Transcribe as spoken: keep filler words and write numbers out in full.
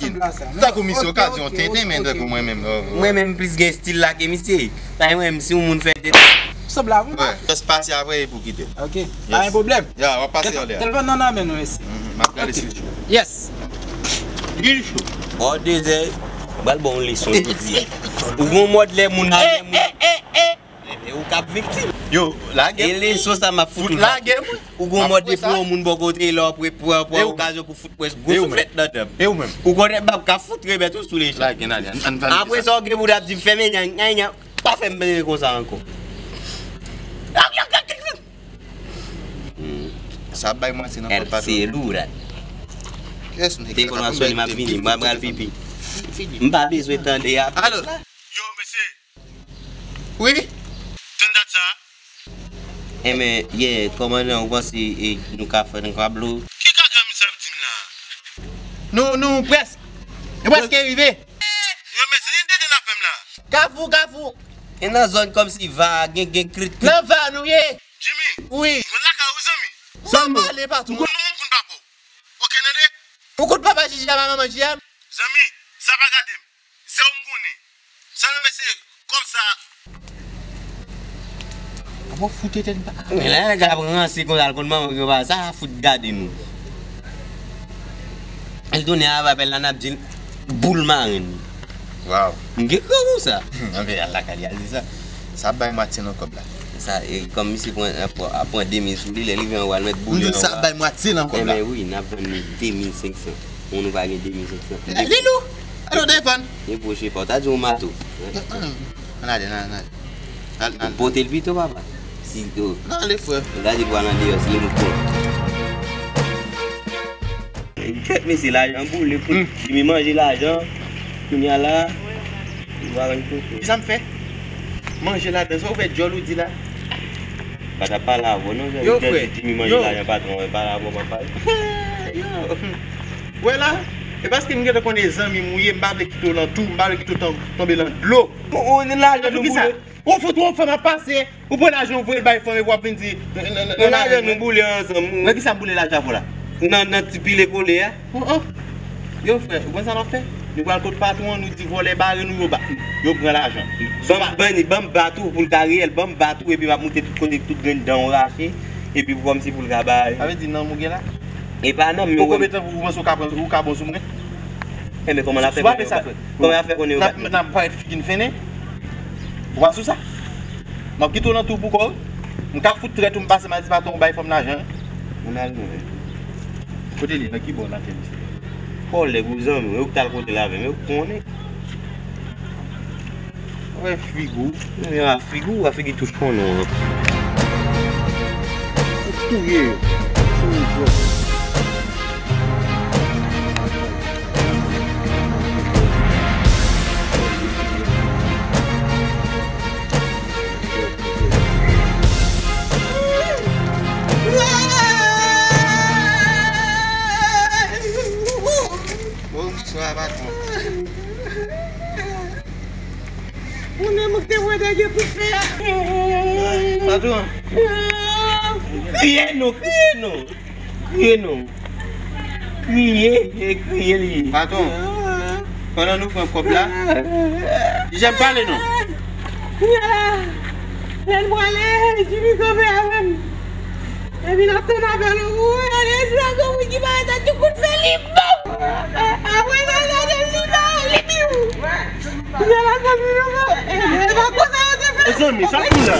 figi. Tankou misye, ou ka di yon tenten, men tankou mwen menm, non. Mwen menm plis gen stil la ke misye. Sa e mwen menm, si yon moun fè tenten. Sanble avè mwen. Jès pase apre e pou kite. Ok. Pa gen pwoblèm. Ya, w ap pase anlè a. Telefòn nan nan men nou, mesye. M ap gade si l cho. Yes. Li cho. Bò dezè, m pral ba w yon leson jodi a. Ou gon mòd lè moun nan men moun. E, e, e, e. E ou k ap viktim. Yo, lage m. E leson sa m ap fout ou lage m. Ou gon mòd depi yon moun bò kote lè w ap pran okazyon pou fout pwès gwo souflèt nan dan m. E ou menm? Ou konnen m ap ka fout remèt ou sou lejan. Lage n ale. Apre sa w gen pou w ap di m fèmen nyan nyan nyan. Pa fè m benyen konsa ankò. Sa ap bay mwansye nan kòb patwon. Kiyès nèg sa? Telefòn ap sonnen, m ap vini, m pral pipi. M pa bezwen tande a. Alo. Yo, mesye. Wi. Tann dat sa. Enben, yeah, kòmandan, ou panse, e, nou ka fè, nou ka blow? Ki kaka misye ap di m la? Nou, nou prèske. Nou prèske rive. Yo, mesye, li tenten n ap fè m la. Kafou, kafou. E nan zòn kòmsi va, gen, gen krit, krit. Nan va nou ye. Jimmy. Wi. Mwen lakay ou, zanmi. Zanmi. Ou konn manman, ou konn papa w. Ok, tande. Ou konn papa Jiji a, manman Jiji a? Zanmi, sa pa gade m. Se ou m konnen. Sa nou mesye, kòb sa. Abo fout tèt li pa. Men lè nèg la ap ranse konsa, l konn manman gen pa sa, fout gade nou. L tounen avè apèl la, n ap di l boul marenn. Waw. M gen kran pou sa. Anben, al lakay li, al di sa. Sa ap bay mwatil nan kòb la. Sa, e, kòm misye pran, ap, ap pran de mil sou li, lè li vin an, w al mèt boul nan. M di w sa ap bay mwatil nan kòb la. Enben wi, n ap vann li de mil senk san. Moun ou pa gen de mil senk san. Li lou. Alo, telefòn. Li pwoche pa w. Ta di yon mato. Ann ale, ann ale. Al, al. Pote l pito, papa. Si, yo. Nan ale, frè. Gade pou al andeyò, si li mouton. Kèt mesye, lajan boule, kout. Jimmy manje lajan. Kounye a la. Ou pa konn kote. Kisa m fè? Manje ladan. Sa w fè djòl ou di la? Pa t ap pale avè w, non. Yo, frè. Jimmy manje lajan, patwon, pale avè w, papa. Yo. Wè la, e paske m gentan konnen zanmi m ou ye, m pa vle kite w nan tou, m pa vle kite w ton-, tonbe nan dlo. Ou, ou, lajan nou boule. Ou fout ou fanm ap pase, ou pran lajan ou voye l bay fanm epi w ap vin di, nan, nan, nan, nan lajan nou boule ansanm. Nan kisa m boule lajan pou la? Nan, nan ti pile kole a. Oh, oh. Yo, frè, ou konn sa n ap fè? Nou pral kot patwon an, nou di vòlè bare nou, yo ba-, yo pran lajan. Ban m, ban m, ban m bat ou pou l ka reyèl, ban m bat ou epi m ap moute tout kote, tout grenn dan w rache, epi pou kòmsi pou l ka bare. Sa vle di nanm ou gen la? E pa nanm, men ou wè. Ou konbyen tan pou ou panse ou ka pran, ou ka bon sou mwen? Enben, kòman l ap fè konnen ou ba-, kòman l ap fè konnen ou bat mwen? N ap, n ap parèt figi n fennen. Ou pa sou sa? M ap kite w nan tou pou kò w. M ka fout trèt ou, m pase m al di patwon ou bay fanm lajan. Moun al mwen. Kote li? Nan ki bò nan tè misye? Kòlèg ou, zanmi w, yo k t al kote l avè m, yo konnen. Wè figi w. Yo a figi w, a figi tout konnen w. Ou touye yo. Touye yo. Bonswa, patwon. Moun nan manke wè dèyè tout fè a. Patwon. Kriye non, kriye non. Kriye non. Kriye, e kriye li ye. Patwon, pandan nou pran kòb la, Jijè, pale non. Kounye a la, lè n prale, Jimmy kanpe avè m. Epi n ap tann apèl ou, ou gade dragon moun ki parèt ak yon kout fè li bòm. Apre sa, gade li ba li piw. Kounye a la, zanmi nou, e pa konsa yo te fè. Mezanmi, sa k pou la?